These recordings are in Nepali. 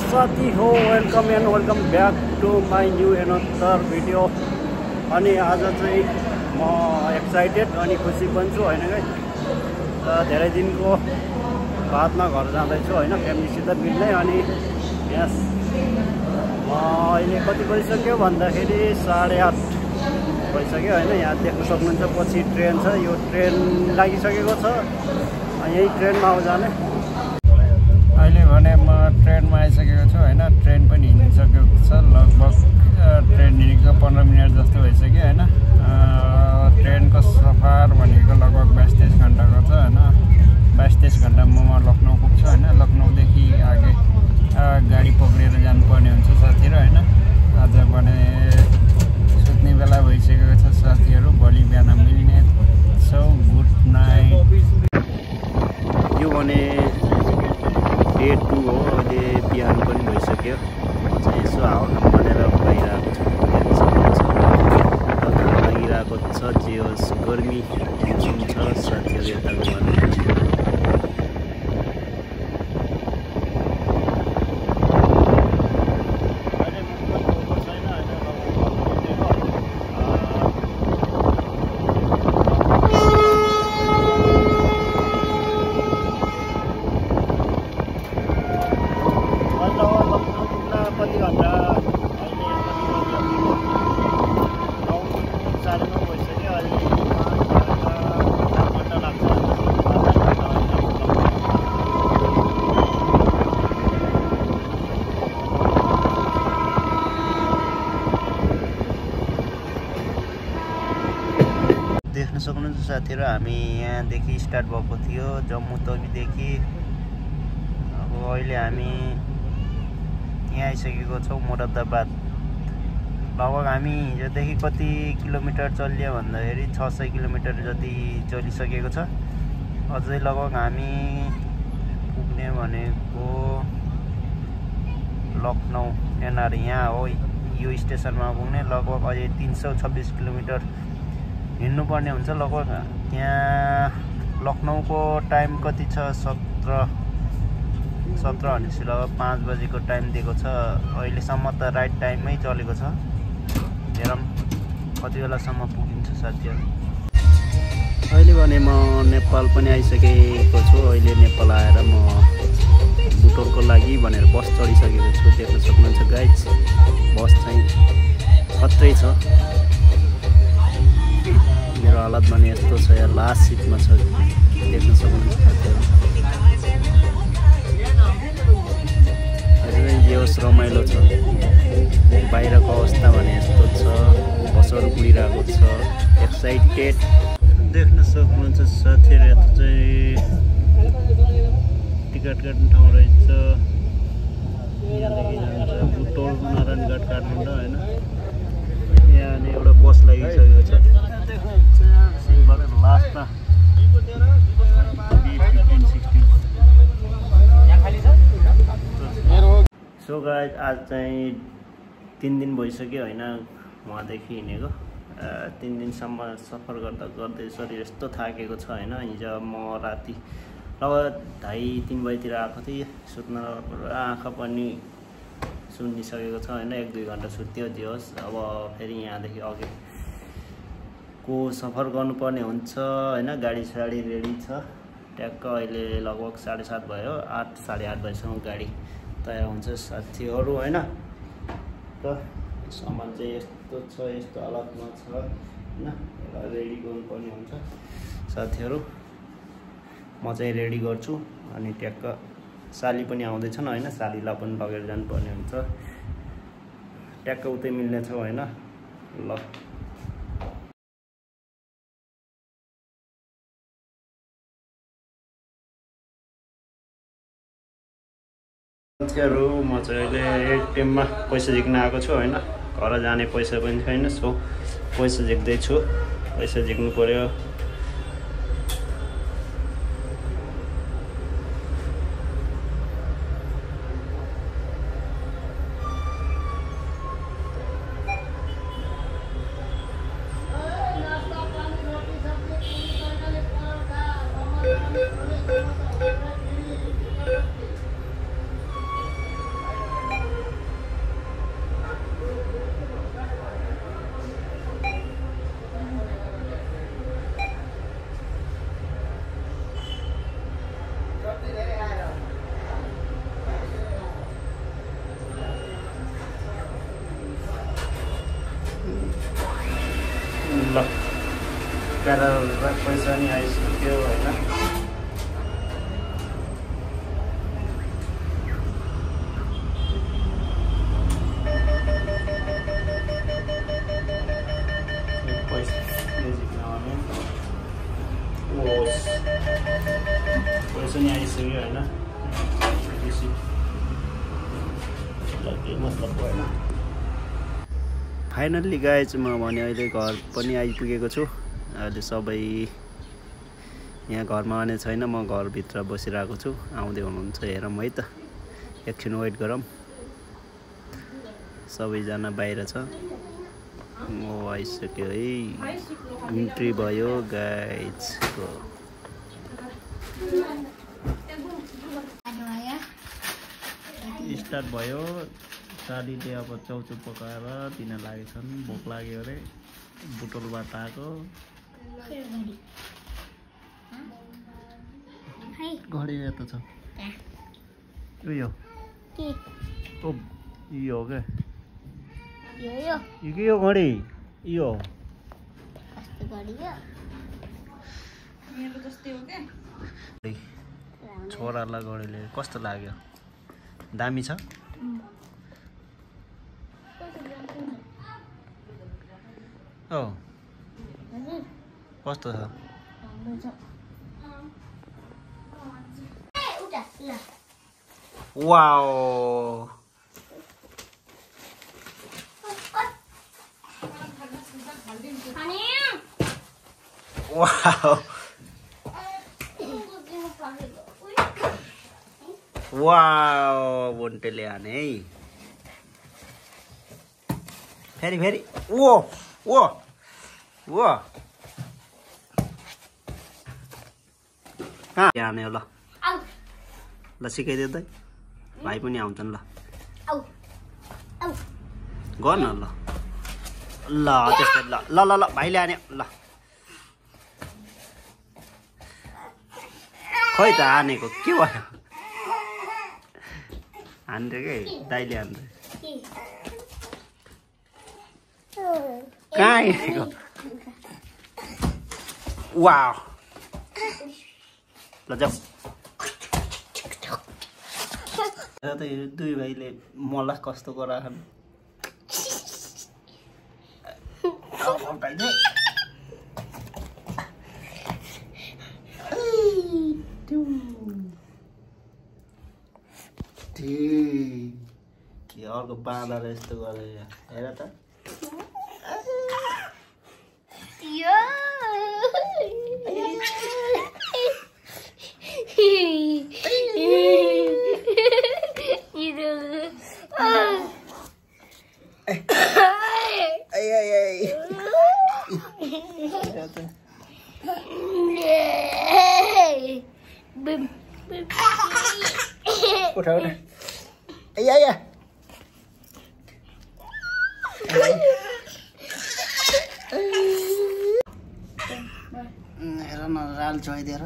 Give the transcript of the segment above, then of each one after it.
साथी हो, welcome and welcome back to my new another video. अनि आज चाहिँ म एक्साइटेड अनि खुसी पनि छु होइन गाइस। धेरै दिनको बादमा घर जाँदैछु होइन, फ्यामिलीसित मिल्ने। अनि यस अहिले कति बजिसक्यो भन्दाखेरि 8:30 भइसक्यो होइन। यहाँ देख्न सक्नुहुन्छ पछि ट्रेन छ, यो ट्रेन लागिसकेको छ, यही ट्रेनमा आउ जाने। अहिले भने म ट्रेनमा आइसकेको छु होइन। ट्रेन पनि हिँडिसकेको छ, लगभग ट्रेन हिँडेको 15 मिनट जस्तो भइसक्यो होइन। ट्रेनको सफर भनेको लगभग 22-23 घन्टाको छ होइन। 22-23 घन्टामा म लखनऊ पुग्छु होइन। लखनऊदेखि आगे गाडी पक्रेर जानुपर्ने हुन्छ साथीहरू होइन। आज भने सुत्ने बेला भइसकेको छ साथीहरू, भोलि बिहान मिल्ने छौ। Good night. यो भने डे 2 हो। अहिले बिहान पनि भइसक्यो। म चाहिँ यसो हावा बनेर गइरहेको छु। घाम लागिरहेको छ, जे होस् गर्मी मौसम छ साथीहरू यताको भने। देख्न सक्नुहुन्छ साथीहरू, हामी यहाँदेखि स्टार्ट भएको थियो जम्मू तवीदेखि। अब अहिले हामी यहाँ आइसकेको छौँ मुरादाबाद। लगभग हामी हिजोदेखि कति किलोमिटर चलियो भन्दाखेरि 600 किलोमिटर जति चलिसकेको छ। अझै लगभग हामी पुग्ने भनेको लखनऊ एनआर यहाँ हो, यो स्टेसनमा पुग्ने। लगभग अझै 326 किलोमिटर हिँड्नुपर्ने हुन्छ लगभग। त्यहाँ लखनऊको टाइम कति छ? 17 भनेपछि लगभग 5 बजेको टाइम दिएको छ। अहिलेसम्म त राइट टाइममै चलेको छ। हेरौँ कति बेलासम्म पुगिन्छ साथीहरू। अहिले भने म नेपाल पनि आइसकेको छु। अहिले नेपाल आएर म बुटोलको लागि भनेर बस चढिसकेको छु। देख्न सक्नुहुन्छ गाइज, बस चाहिँ खत्रै छ। मेरो हालत भने यस्तो छ, यहाँ लास्ट सिटमा छ, देख्न सक्नुहुन्छ साथीहरू। जे होस् रमाइलो छ। बाहिरको अवस्था भने यस्तो छ, बसहरू उडिरहेको छ। एक्साइटेड देख्न सक्नुहुन्छ साथीहरू। यता चाहिँ टिकट काट्ने ठाउँ रहेछ। यहाँदेखि जान्छ बुटोल नारायणघाट काठमाडौँ होइन। यहाँ अनि एउटा बस लागिसकेको छ। लास्टमा सो गाइज, आज चाहिँ 3 दिन भइसक्यो होइन उहाँदेखि हिँडेको। 3 दिनसम्म सफर गर्दै शरीर यस्तो थाकेको छ होइन। हिजो म राति लगभग 2:30-3 बजीतिर आएको थिएँ। सुत्न आँखा पनि सुनिसकेको छ होइन। 1-2 घन्टा सुत्यो, जे होस्। अब फेरि यहाँदेखि अघि को सफर गर्नुपर्ने हुन्छ होइन। गाडी साडी रेडी छ ट्याक्क। अहिले लगभग 7:30 भयो, 8 साढे 8 बजीसम्म गाडी तयार हुन्छ साथीहरू होइन। त सामान चाहिँ यस्तो छ, यस्तो हालतमा छ होइन। यसलाई रेडी गर्नुपर्ने हुन्छ साथीहरू। म चाहिँ रेडी गर्छु अनि ट्याक्क साली पनि आउँदैछन् होइन। सालीलाई पनि लगेर जानुपर्ने हुन्छ। ट्याक्क उतै मिल्नेछौँ होइन। ल साथीहरू, म चाहिँ अहिले एटिएममा पैसा झिक्न आएको छु होइन। घर जाने पैसा पनि छैन, सो पैसा झिक्दैछु। पैसा झिक्नु पर्यो। ल प्यारल पैसा नि आइसक्यो होइन पैसा नि आइसक्यो होइन मतलब भएन फाइनल्ली गाइज म भने अहिले घर पनि आइपुगेको छु अहिले सबै यहाँ घरमा आउने छैन म घरभित्र बसिरहेको छु आउँदै हुनुहुन्छ हेरौँ है त एकछिन वेट गरौँ सबैजना बाहिर छ म आइसक्यो है इन्ट्री भयो गाइजको स्टार्ट भयो सालीले अब चौचो पकाएर दिन लागेछन् भोक लाग्यो अरे बुटोलबाट आएको घडी यता छ यो ओ यो हो क्या यो के हो घडी यो छोरालाई घडीले कस्तो लाग्यो दामी छ ओ कस्तो छ वाओ वाओ वाओ बोन्टेले हाने है फेरि फेरि ओ ओ ओ कहाँ हाने हो ल ल सिकाइदियो त भाइ पनि आउँछन् ल गर न ल ल त्यस्तै ल ल ल ल भाइले हान्यो ल खोइ त हानेको के भयो हान्थ्यो कि दाइले हान्थ्यो कहाँ हिँडेको वाउ ल जाऊ दुई भाइले मलाई कस्तो गराखन् अर्को बाँधेर यस्तो गरेर हेर त उठा उठा आया हेर न राल छोइदिएर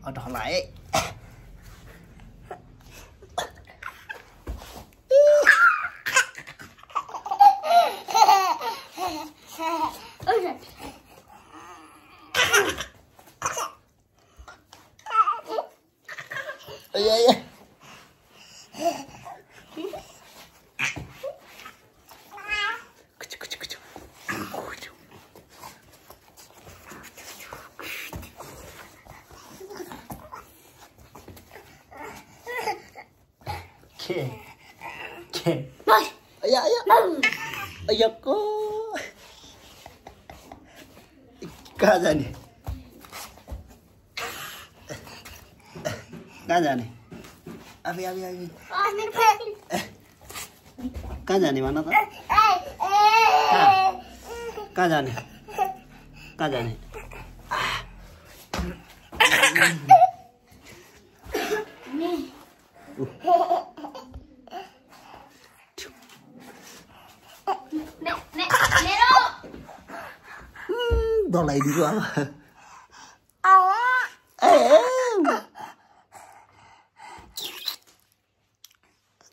अटला है अयक्को कहाँ जाने कहाँ जाने अभी अभी अभी कहाँ जाने भन त कहाँ जाने कहाँ जाने डलाइदिएको अब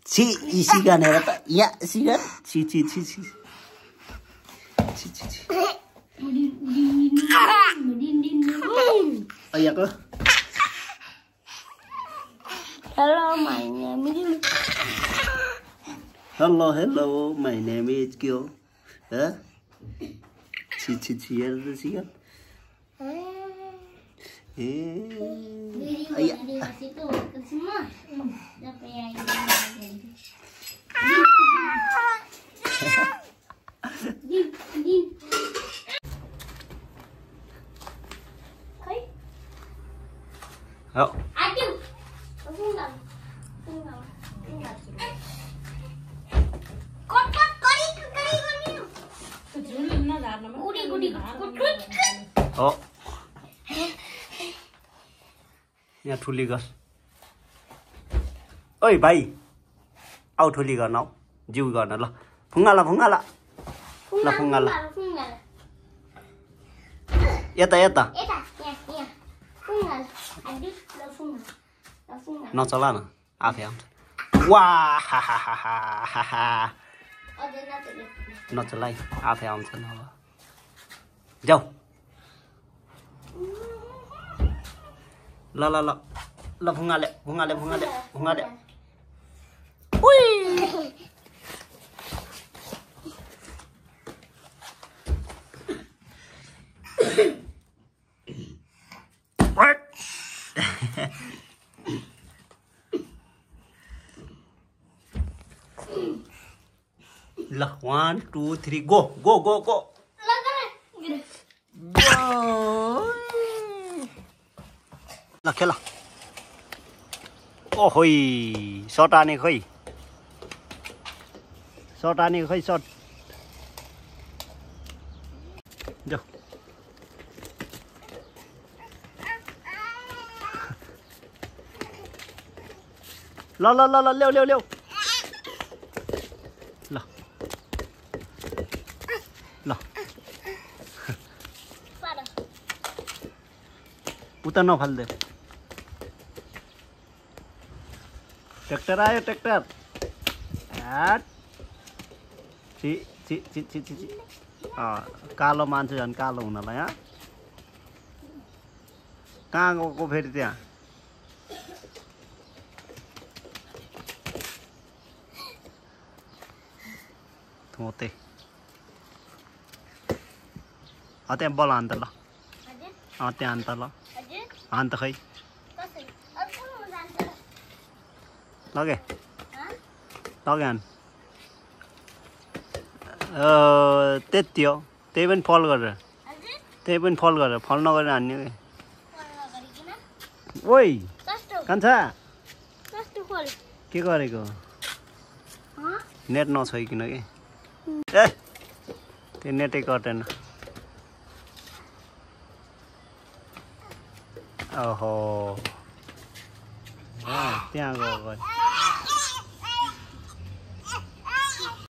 छि सिगान हेर त यहाँ सिगान छि छि छि छि छि छि छि अहियाको Hello, my name is. Hello, my name is Kiyo. Hả? Chị em gì hết? यहाँ ठुली गर ओइ भाइ आउ ठुली गर्न आउ जिउ गर्न ल फुङ्गाला यता नचला न आफै आउँछ वाह नचला आफै आउँछ न अब जाऊ ल फुङ्गाले ल 1 2 3 गो ल खेल ओहोइ सर्ट आने खै सर्ट जाऊ ल ल्याउ ल उता नफाल्दे ट्र्याक्टर आयो ट्र्याक्टर कालो मान्छे झन् कालो हुनलाई कहाँ गएको फेरि त्यहाँ थोते त्यहाँ बल हान्त ल त्यहाँ हान्त ल हान्त खै लगे हान त्यति हो त्यही पनि फल गरेर फल नगरेर हान्ने ओइ कान्छा के गरेको नेट नछोइकिन कि त्यो नेटै कटेन ओहो त्यहाँ गयो